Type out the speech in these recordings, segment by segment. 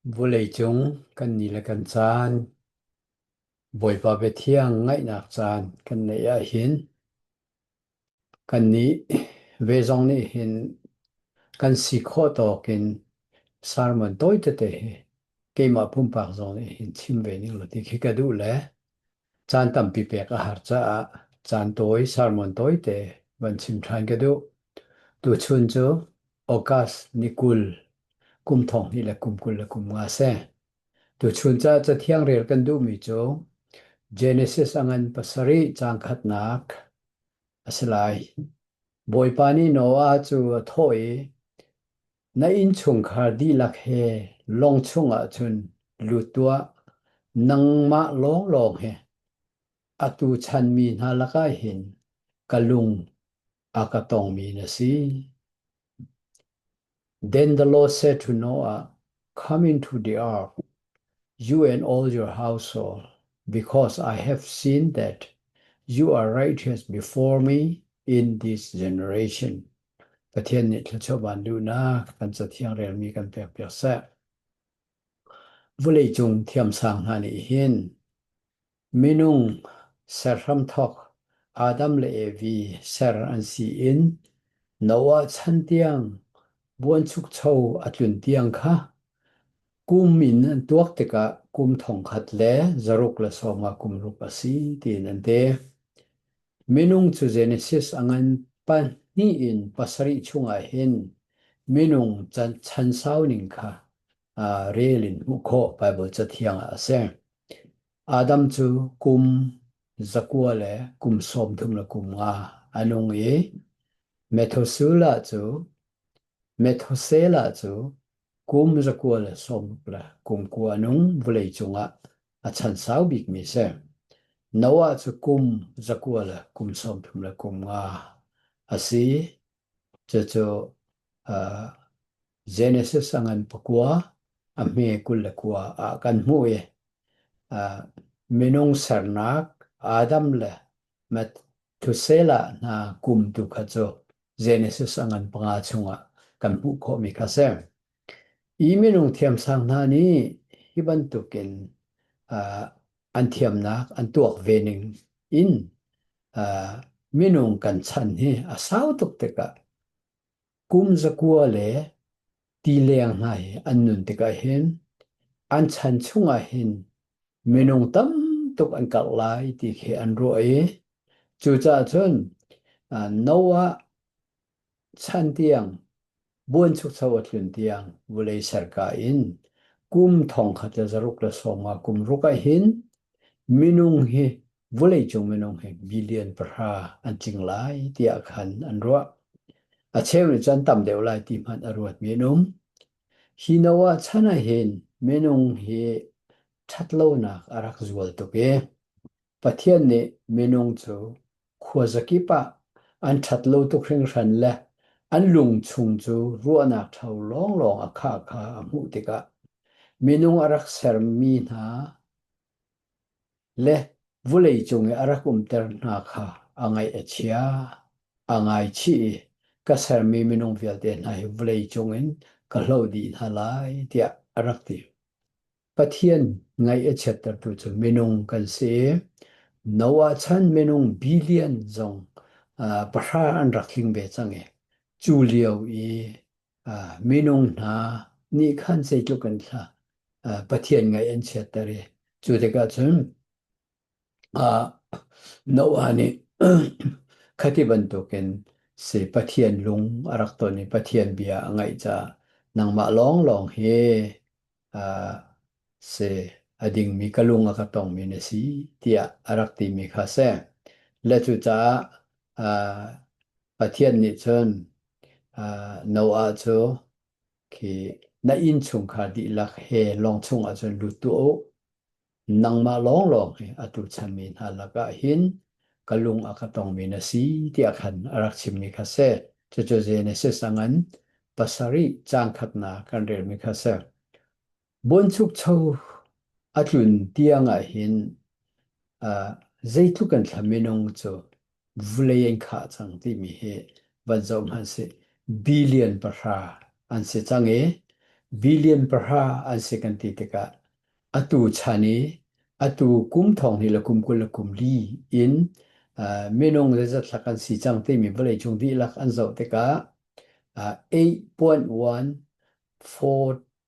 Vawleicung kan ni le kan caan, Bawipa biathiang ngaihnak caan kan neih ahhin kannih ve zong nih hin kan si khawh tawk in sermon tawi tete hi keimah pumpak zong nih hin chim ve ning law ti khi ka duh le caan tampi pek a har caah caan tawi sermon tawite van chim ṭhan ka duh. Tuchun cu August ni 20 kum thong hnih le kum 25 si. Tuchun ca cathiang rel kan duhmi cu Genesis a ngan pasarih caang khatnak a si lai. Bawipa nih Noah cu a thawh i, Na innchungkhar dihlak he lawng chungah cun lut tuah, nangmah lawnglawng he atu chanmi hna lakah hin ka lung a ka tongmi na si. Then the Lord said to Noah, Come into the ark, you and all your household, because I have seen that you are righteous before me in this generation. Pathian nih thluachuah van duhnak kan cathiang relmi kan pek piak seh. Vawleicung thiamsang hna nih hin Minung ser hramthawk Adam le Evi ser an si in Noah chan tiang buanchukcho a tlun tiang kha kum in an tuak tikah kum thongkhat le zaruk le sawmnga kum ruk a si tiin an ti. Minung cu Genesis a ngan pahnih in pasarih chungah hin minung chan sau ning kha rel in hmuh khawh Baibal Cathiang ah a si. Adam cu kum zakua le kum 33 le kum nga a nung i Methuselah cu Methuselah cu kum zakua le sawmruk le kum kua a nung vawlei cungah a chan sau bikmi a si. Noah cu kum zakua le kum 30 le kum nga a si. Cucu uh, Genesis a ngan pakua a hme 29 ah kan hmuh i uh, minung sernak Adam le Methuselah hna kum tu kha cu Genesis a ngan panga chungah kan hmuh khawhmi kha si. I minung thiamsang hna nih hi bantukin uh, an thiamnak an tuak ve ning in uh, minung kan chan hi a sau tuk tikah kum zakua le ti leng hna hi an nun tikah hin an chan chungah hin minung tam tuk an karh lai ti khi an ruah i cucaah cun Noah chan tiang buanchukcho a tlun tiang vawlei serka in kum thongkhat le zaruk le sawmnga kum ruk ah hin minung hi vawleicung minung hi billion pahra an tling lai tiah khan an ruah. A cheu nih cun tam deuh lai ti hmanh a ruatmi an um. Hi Noah chan ah hin minung hi ṭhatlonak a rak zual tuk i Pathian nih minung cu khuazakip ah an ṭhat lo tuk hringhran le an lung chung cu ruahnak ṭho lawnglawng a khah kha a hmuh tikah minung a rak sermi hna le vawleicung i a rak umter hna kha a ngaih a chia, a ngaichih i ka sermi minung vialte hna hi vawleicung in ka hloh dih hna lai tiah a rak ti. Pathian ngaih a chiattertu cu minung kan si i Noah chan minung billion zong pahra an rak tling ve cang i cu lio i minung hna nih khan zeitluk in thla Pathian ngaih an chiatter i cu tikah cun Noah nih khati bantukin si Pathian lung a rak ton i Pathian bia a ngaih caah nangmah lawnglawng hi si a dingmi ka lung a ka tongmi na si tiah a rak timi kha a si. Le cucaah Pathian nih cun Noah cu khi na innchungkhar dihlak he lawng chungah cun lut tuah u. Nangmah lawnglawng hi atu chanmi hna lakah hin ka lung a ka tongmi na si tiah khan a rak chimmi kha si. Cucu Genesis a ngan pasarih caang khatnak kan relmi kha si. Buanchukcho a tlun tiang ah hin uh, zeitluk kan thla minung cu vulei an khah cang timi hi van zoh hmanh sih. Billion pahra an si cang i. Billion pahra an si kan ti tikah atu chan i atu kum thong hnih le kum 24 in minung zeizat hlak an si cang timi vawleicung dihlak an zoh tikah 8.1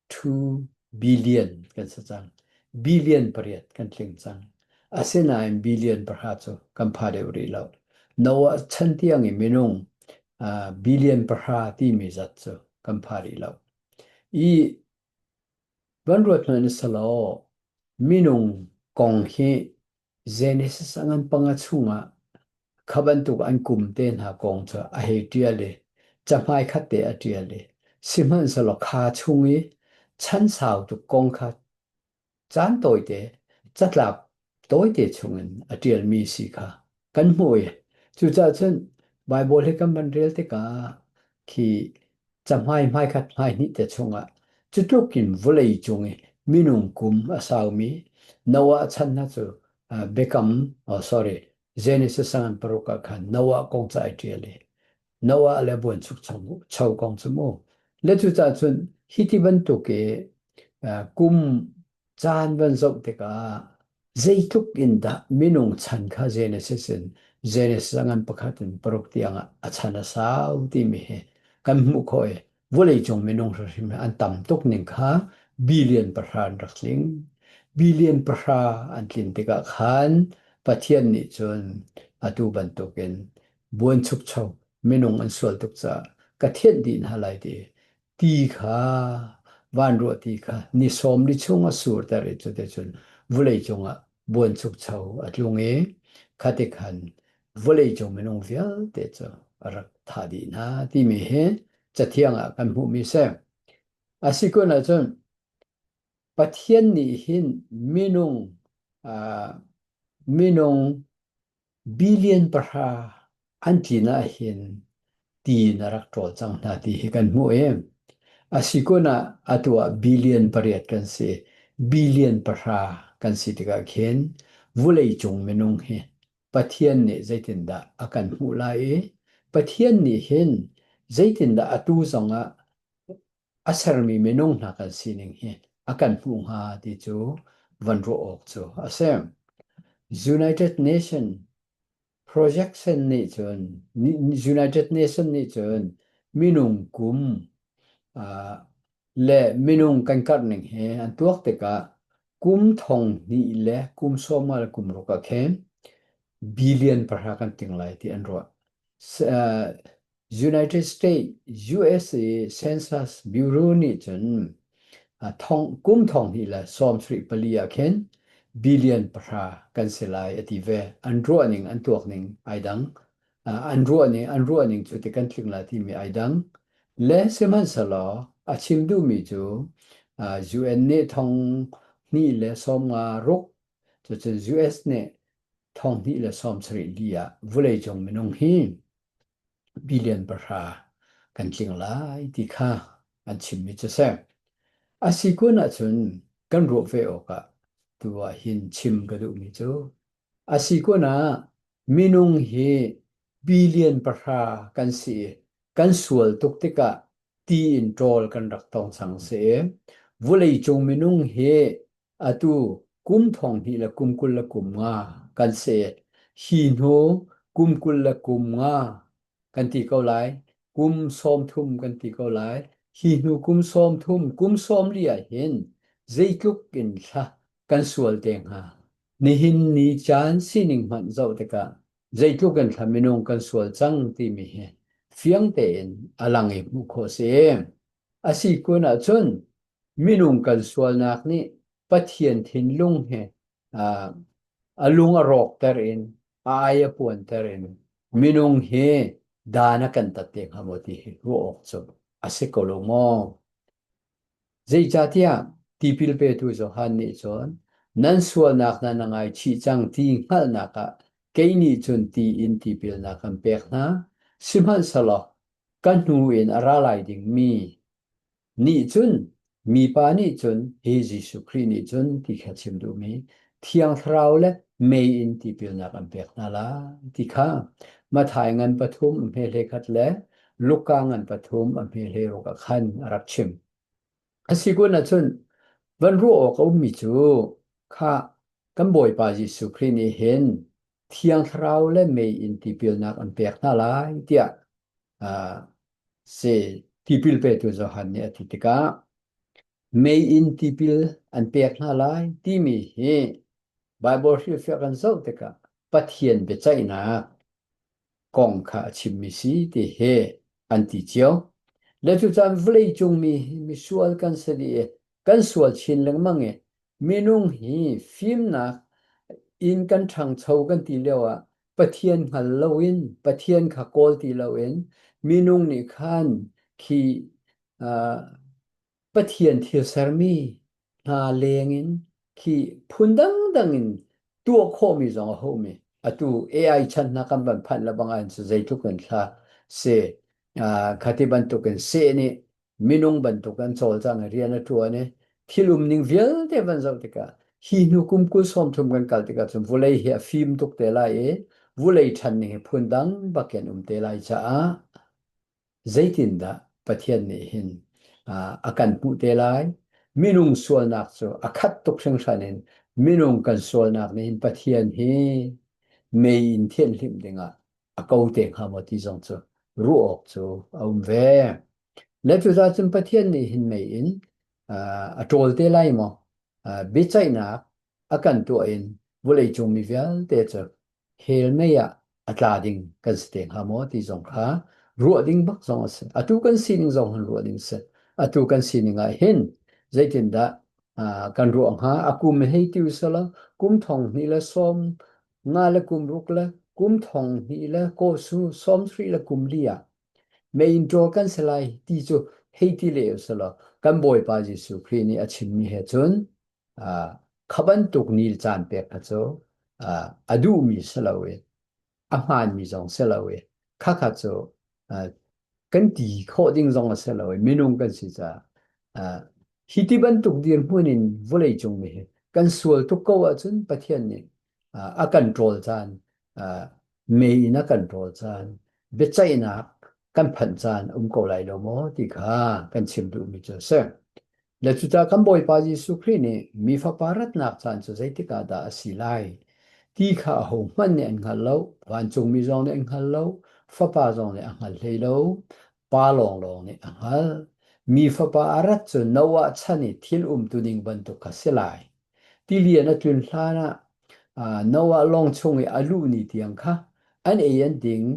2 billion kan si cang. Billion pariat kan tling cang. Asinain billion pahra cu kan pha deuh rih lo. Noah chan tiang i minung billion pahra timi zat cu kan pha rih lo. I van ruat hmanh selaw minung kong hi Genesis a ngan panga chungah kha bantuk an kum te hna kong cu a hei ṭial i cahmai khat te a ṭial i sihmanhsehlaw kha chung i chan sau tuk kong kha caan tawite catlap tawite chungin a ṭialmi si kha kan hmuh i cucaah cun Baibal hi kan van rel tikah khi cahmai hmaikhat hmaihnih te chungah cutluk in vawlei cung i minung kum a saumi Noah chan hna cu biakam oh sorry Genesis sangan paruk ah khan Noah kong ca ai ṭial i Noah le buanchukcho kong cu mu le cucaah cun hi ti bantuk i kum caan van zoh tikah zeitluk in dah minung chan kha Genesis in Genesis a ngan pakhat in paruk tiang ah a chan a sau timi hi kan hmuh khawh i vawleicung minung hrimhrim hi an tam tuk ning kha billion pahra an rak tling. Billion pahra an tlin tikah khan Pathian nih cun atu bantukin buanchukcho minung an sual tuk caah ka thianh dih hna lai ti ti kha vanruah ti kha ni sawm ni chung a surter i cuticun vawleicung ah buanchukcho a tlung i khati khan vawleicung minung vialte cu a rak thah dih hna timi hi cathiang ah kan hmuhmi si. A si kun ahcun Pathian nih hin minung uh, minung Billion pahra an tlin ahhin ti in a rak ṭawl cang hna ti hi kan hmuh i a si kun ah atu ah billion pariat kan si. Billion pahra kan si tikah khin vuleicung minung hi Pathian nih zeitindah a kan hmuh lai i Pathian nih hin zeitindah atu zongah a sermi minung hna kan sining hi a kan hmuh hnga ti cu van ruah awk cu a si. United Nation projection nih cun United Nation nih cun minung kum uh, le minung kan karh ning he an tuak tikah kum thong hnih le kum sawma le kum ruk ah khin billion pahra kan ting lai ti an ruah. Uh, United States USA Census Bureau nih cun thong, kum thong hnih le sawm sarih pali ah khin billion pahra kan si lai a ti ve. An ruahning an tuakning ai dang. An ruahning an ruahning cu ti kan tling lai timi ai dang. Le sihmanhsehlaw a chim duhmi cu UN nih thong hnih le sawm nga ruk cucun US nih thong hnih le sawm sarih li ah vawleicung minung hi billion pahra kan tling lai ti kha an chimmi cu si. A si kun ahcun kan ruah ve awkah tu ah hin chim ka duhmi cu a si kun ah minung hi billion pahra kan si i kan sual tuk tikah ti in ṭawl kan rak tong cang si i vawleicung minung hi Atu kum thong hnih le kum 25 kan si. Hi hnu kum 25 kan ti ko lai. Kum 30 kan ti ko lai. Hi hnu kum 30, kum 40 ah hin zeitluk in thla kan sual te hnga. Nihin ni caan sining hmanh zoh tikah zeitluk in thla minung kan sual cang timi hi fiang tein a lang i hmuh khawh si. A si kun ahcun Minung kan sualnak nih Pathian thinlung he a lung a rawkter in a ai a puanter in minung hi dan a kan tat te hnga maw ti hi ruah awk cu a si ko lo maw? Zeicahtiah tipil petu Johan nih cun nan sualnak hna na ngaichih cang ti hngalhnak ah kei nih cun ti in tipilnak kan pek hna. Sihmanhsehlaw ka hnu in a ra lai dingmi Nih cun mipa nih cun hi Jesuh Khrih nih cun ti kha chim duhmi Thiang Thlarau le mei in tipilnak an pek hna lai ti kha Matthai ngan pathum a hme hlei khat le Luka ngan pathum a hme hlei ruk ah khan a rak chim. A si kun ahcun van ruah awk a ummi cu kha kan Bawipa Jesuh Khrih nih hin Thiang Thlarau le mei in tipilnak an pek hna lai tiah uh, si tipil petu Johan nih a ti tikah mei in tipil an pek hna lai timi hi Baibal hrilhfiah kan zoh tikah Pathian biaceihnak kong kha a chimmi si ti he an ti cio. Le cucaan vawleicung mi hi misual kan si dih i kan sual chin lengmang i minung hi fimnak in kan ṭhangcho kan ti lio ah Pathian hngal loin Pathian kha kawl ti loin minung nih khan khi uh, Pathian thil sermi hna lengin khi phun dangdang in tuah khawhmi zong a homi atu AI chan hna kan van phanh le bang an cu zeitluk in thla se khati bantukin seh nih minung bantuk an cawlcang i rian a ṭuan i thil umning vialte van zoh tikah hi hnu kum 20 30 kan kal tikah cun vulei hi a fim tuk te lai i vulei ṭhan ning hi phun dang bakin um te lai caah Zeitindah Pathian nih hin a kan hmuh te lai? Minung sualnak cu a khat tuk hringhran in minung kan sualnak nih hin Pathian hi mei in thianhhlimh dingah a ko te hnga maw ti zong cu ruah awk cu a um ve. Le cucaah cun Pathian nih hin mei in a ṭawl te lai maw? Biaceihnak a kan tuah in vawleicung mi vialte cu hell mei ah a tla ding kan si te hnga maw ti zong kha ruah ding bak zong a si. Atu kan sining zong hin ruah ding si. Atu kan sining ah hin zeitindah kan ruah hnga? A kum hei ti usalaw kum thong hnih le sawm nga le kum ruk le kum thong hnih le kaw su sawm sarih le kum li ah mei in ṭawl kan si lai ti cu hei ti le usalaw kan Bawipa Jesuh Khrih nih a chimmi he cun kha bantuk ni caan pek kha cu a duhmi si lo i a hmaanmi zong si lo i khakha cu kan ti khawh ding zong a si lo i minung kan si caah hi ti bantuk dirhmun in vawleicung mi hi kan sual tuk ko ahcun Pathian nih a kan ṭawl caan mei in a kan ṭawl caan biaceihnak kan phanh caan um ko lai lo maw ti kha kan chim duhmi cu a si. Le cucaah kan Bawipa Jesuh Khrih nih mi Fapa ratnak caan cu zeitik ah dah a si lai ti kha ahohmanh nih an hngal lo, vancungmi zong nih an hngal lo, Fapa zong nih a hngal hlei lo, Pa lawnglawng nih a hngalh. Mi Fapa a rat cu Noah chan i thil umtuning bantuk kha si lai. Tilian a tlun hlanah Noah lawng chung i a luh ni tiang kha an ei an ding,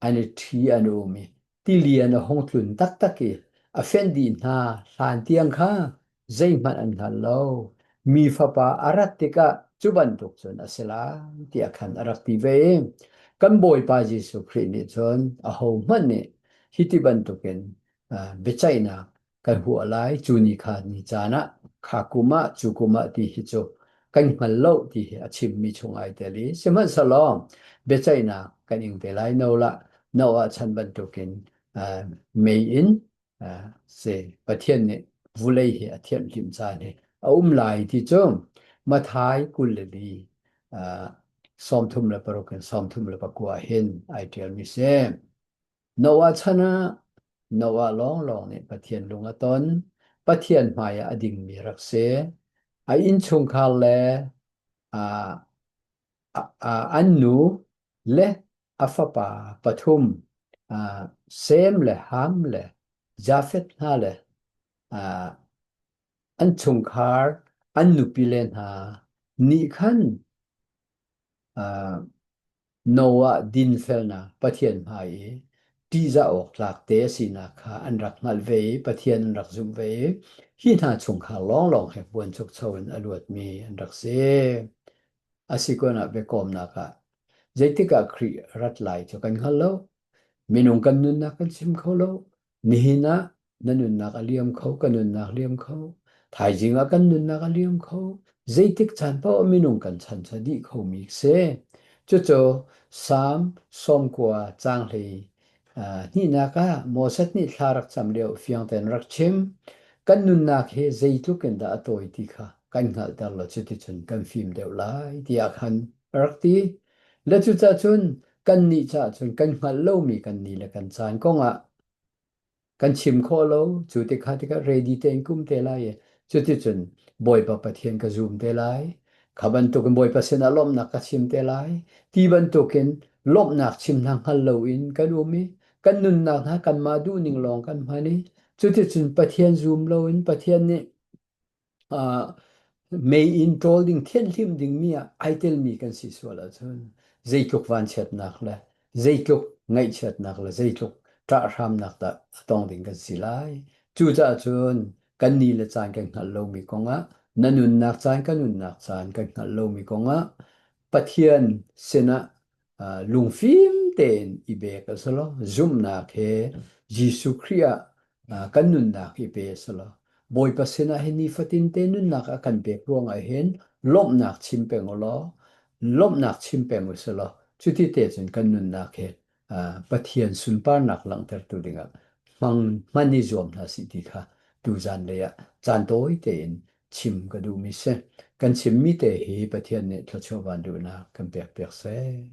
an i ṭhi an um i tilian a hung tlun taktak i a fenh dih hna hlan tiang kha zeihmanh an hngal lo. Mi Fapa a rat tikah cu bantuk cun a si lai tiah khan a rak ti ve. Kan Bawipa Jesuh Khrih nih cun ahohmanh nih hi ti bantukin biaceihnak kan huah lai cu ni kha ni caan ah kha kum ah cu kum ah ti hi cu kan hngal lo ti hi a chimmi chung ai tel i sihmanhsehlaw biaceihnak kan ing te lai no lah no ah chan bantukin mei in si Pathian nih vulei hi a thianhhlimh caan hi a um lai ti cu Mathai 24 36 in 34 hin ai ṭialmi si. Noah chan ah Noah lawnglawng nih Pathian lung a ton. Pathian hmaiah a dingmi rak si. A innchungkhar le an nu le a fapa pathum Sem le Ham le Jafeth hna le an chungkhar an nupile hna nih khan Noah dinfelnak Pathian hmai i ṭihzah awk tlak te a sinak kha an rak hngalh ve i Pathian an rak zumh ve i hi hna chungkhar lawnglawng he buanchukcho in a luatmi an rak si. A si kun ah biakawmnak ah zeitik ah Khrih rat lai cu kan hngal lo. Minung kan nunnak kan chim kho lo. Nihin ah na nunnak a liam kho, ka nunnak liam kho. Thaizing ah kan nunnak a liam kho. Zeitik caan paoh ah minung kan chan cu a dih khomi si. Cucu Salm 90 caang hlei hnihnak ah Moses nih thla rak cam lio fiang tein rak chim. Kan nunnak hi zeitluk in dah a tawi ti kha kan hngalhter lo cuticun kan fim deuh lai tiah khan a rak ti. Le cucaah cun kannih caah cun kan hngalh lomi kan ni le kan caan kongah. Kan chim khawh lo, cu tikha tikah ready tein kum te lai i cuticun Bawipa Pathian ka zum te lai. Kha bantukin Bawipa sinah lawmhnak ka chim te lai. Ti bantukin lawmhnak chim hna hngal loin kan um i kan nunnak hna kanmah duhning lawng kan hman i cuticun Pathian zum loin Pathian nih mei in ṭawl ding thianhhlimh dingmi ah ai telmi kan si sual ahcun zeitluk vanchiatnak le zeitluk ngaihchiatnak le zeitluk ṭahhramnak dah a tong ding kan si lai. Cucaah cun kan ni le caan kan hngalh lomi kongah na nunnak caan ka nunnak caan kan hngalh lomi kongah Pathian sinah lungfim tein i bek a si lo. Zumhnak he Jesuh Khrih ah kan nunnak i pe a si lo. Bawipa sinah hin nifatin te nunnak a kan pek ruangah hin lawmhnak chim peng u law, lawmhnak chim peng u si law, cuti te cun kan nunnak hi Pathian sunparnak langhtertu dingah hmang hman i zuam hna sih ti kha tuzan lei ah caan tawi tein chim ka duhmi si. Kan chimmi te hi Pathian nih thluachuah van duhnak kan pek piak seh.